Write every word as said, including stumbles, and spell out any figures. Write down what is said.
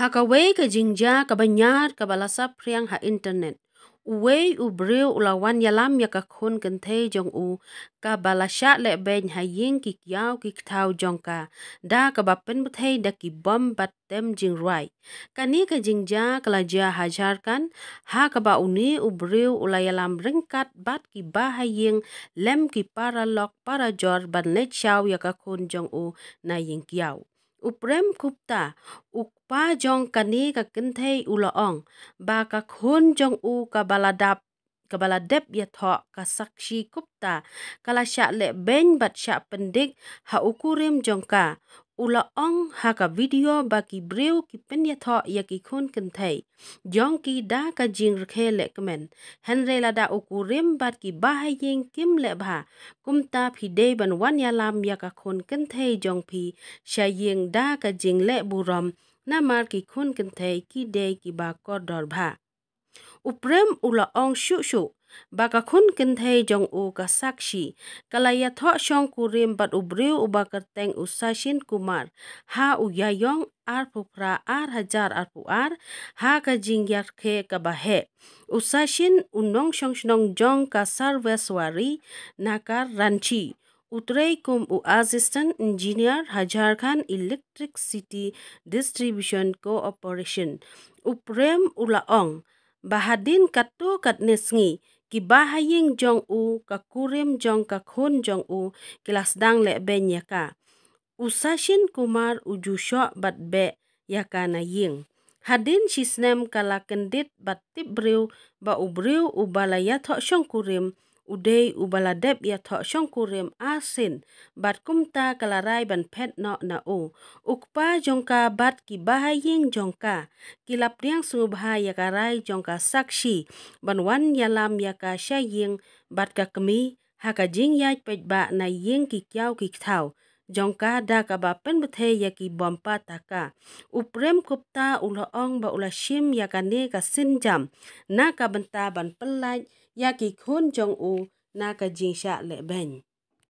Kawei ka jingjia kaba ñiar kaba la saphriang ha internet. Uwei u briew u la wan ïalam ïa ka khun kynthei jong u kaba la shah lehbeiñ ha ïing ki kiaw ki kthaw jong ka, da kaba pynbthei da ki bom bad tem jingrwai. Kane ka jingjia ka la jia ha Jharkhand, ha kaba une u briew u la ïalam ryngkat bad ki bahaïing lem ki paralok parajor ban leit shaw ïa ka khun jong u na ïing kiaw. U Prem Gupta, u kpa jong kane ka kynthei, u la ong ba ka khun jong u kaba la dap, kaba la dep ïathoh, ka Sakshi Gupta, ka la shah lehbeiñ bad shah pyndik ha u kurim jong ka. U la ong ha ka video ba ki briew ki pynïathoh ïa ki khun kynthei jong ki da ka jingrkhie lehkmen. Hynrei lada u kurim bad ki bahaïing kim leh bha, kumta phi dei ban wan ïalam ïa ka khun kynthei jong phi sha ïing da ka jingleh burom, namar ki khun kynthei ki dei kiba kordor bha. U Prem u la ong shuh shuh ba ka khun kynthei jong u, ka Sakshi, ka la ïathoh shongkurim bad u briew uba kyrteng u Sachin Kumar ha u Ïaïong arphew phra ar hajar arphew ar, ha ka jingïarkhie kaba heh. U Sachin u nongshong shnong jong ka Sarveshwari Nagar, Ranchi. U trei kum u Assistant Engineer ha Jharkhand Electricity Distribution Corporation. U Prem u la ong ba hadien katto katne sngi, ki bahaïing jong u, ka kurim jong ka khun jong u, ki la sdang lehbeiñ ïa ka. U Sachin Kumar u ju shoh bad beh ïa ka na ïing. Hadien shisnem ka la kyndit bad tip briew ba u briew uba la ïathoh shongkurim u dei uba la dep ïathoh shongkurim arsien, bad kumta ka la rai ban phet noh na u. U kpa jong ka bad ki bahaïing jong ka ki la pdiang sngewbha ïa ka rai jong ka Sakshi ban wan ïalam ïa ka sha ïing bad ka kmie ha ka jingïaid paidbah na ïing ki kiaw ki kthaw jong ka, da kaba pynbthei ïa ki bom pata ka. U Prem Gupta u la ong ba u la shim ïa kane ka sienjam na ka bynta ban pyllait ïa ki khun jong u na ka jingshah lehbeiñ.